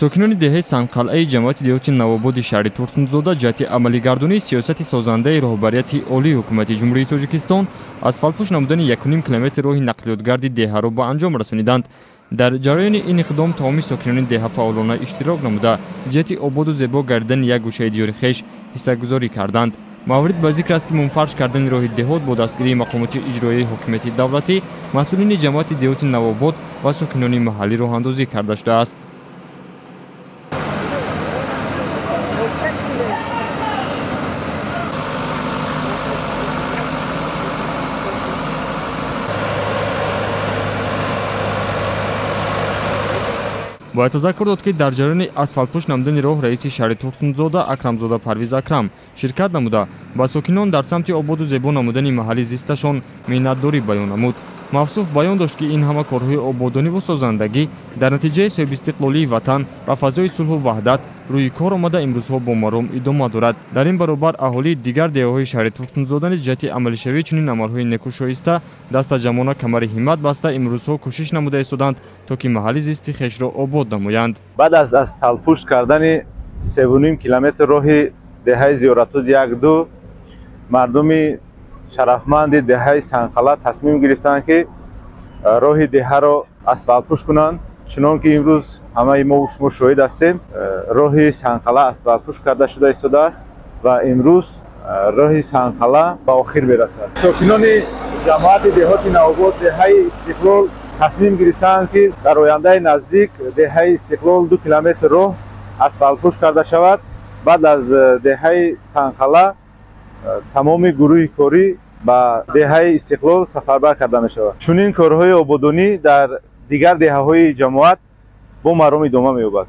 Сокинони деҳаи Сангқалъаи ҷамоати деҳоти Навободи шаҳри Турсунзода ҷиҳати амалигардонии сиёсати созандаи роҳбарияти олии ҳукумати Ҷумҳурии Тоҷикистон асфалтпӯш намудани 1,5 километр роҳи нақлиётгарди деҳаро ба анҷом расониданд. Дар ҷараёни ин иқдом тамоми сокинони деҳа фаъолона иштирок намуда, ҷиҳати ободу зебо гардидани як гӯшаи диёри хеш ҳиссагузорӣ карданд. Маврид ба зикр аст, ки мунфарш кардани роҳи деҳот бо дастгирии мақомоти иҷроияи ҳокимияти давлатӣ, масъулини ҷамоати деҳоти Навобод ва сокинони маҳаллӣ роҳандозӣ карда шудааст. Бояд тазаккур дод, ки дар ҷараёни асфалтпӯш намудани роҳ раиси шаҳри Турсунзода Акрамзода Парвиз Акрам ширкат намуда, ба сокинон дар самти ободу зебо намудани маҳалли зисташон миннатдорӣ баён намуд. Мавсуф баён дошт, ки ин ҳама корҳои ободониву созандагӣ дар натиҷаи соҳибистиқлолии ватан ва фазои сулҳу ваҳдат рӯи кор омада имрӯзҳо бо маром идома дорад. Дар ин баробар аҳолии дигар деҳаҳои шаҳри Турсунзода низ ҷиҳати амалишавии чунин амалҳои некӯшоиста дастаҷамъона камари ҳиммат баста имрӯзҳо кӯшиш намуда истоданд, то ки маҳалли зисти хешро обод намоянд. Баъд аз асфалтпӯш кардани 3,5 километр роҳи деҳаи Зиёратуд 1-2 мардуми шарафманди деҳаи Сангқалъа тасмим гирифтанд, ки роҳи деҳаро асфалтпӯш кунанд. Чунон ки имрӯз ҳамаи мо шумо шоҳид ҳастем, роҳи Сангқалъа асфалтпӯш карда шуда истодааст ва имрӯз роҳи Сангқалъа ба охир мерасад. Сокинони ҷамоати деҳоти Навобод деҳаи Истиқлол тасмим гирифтаанд, ки дар ояндаи наздик деҳаи Истиқлол 2 километр роҳ асфалтпӯш карда шавад. Баъд аз деҳаи Сангқалъа тамоми гурӯҳи корӣ ба деҳаи Истиқлол сафарбар карда мешавад. Чунин корҳои ободонӣ дар дигар деҳаҳои ҷамоат бо маром идома меёбад.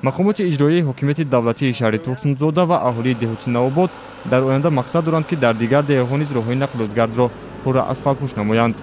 Мақомоти иҷроияи ҳокимияти давлатии шаҳри Турсунзода ва аҳолии деҳоти Навобод дар оянда мақсад доранд, ки дар дигар деҳаҳо низ роҳҳои нақлиётгардро пурра асфалтпӯш намоянд.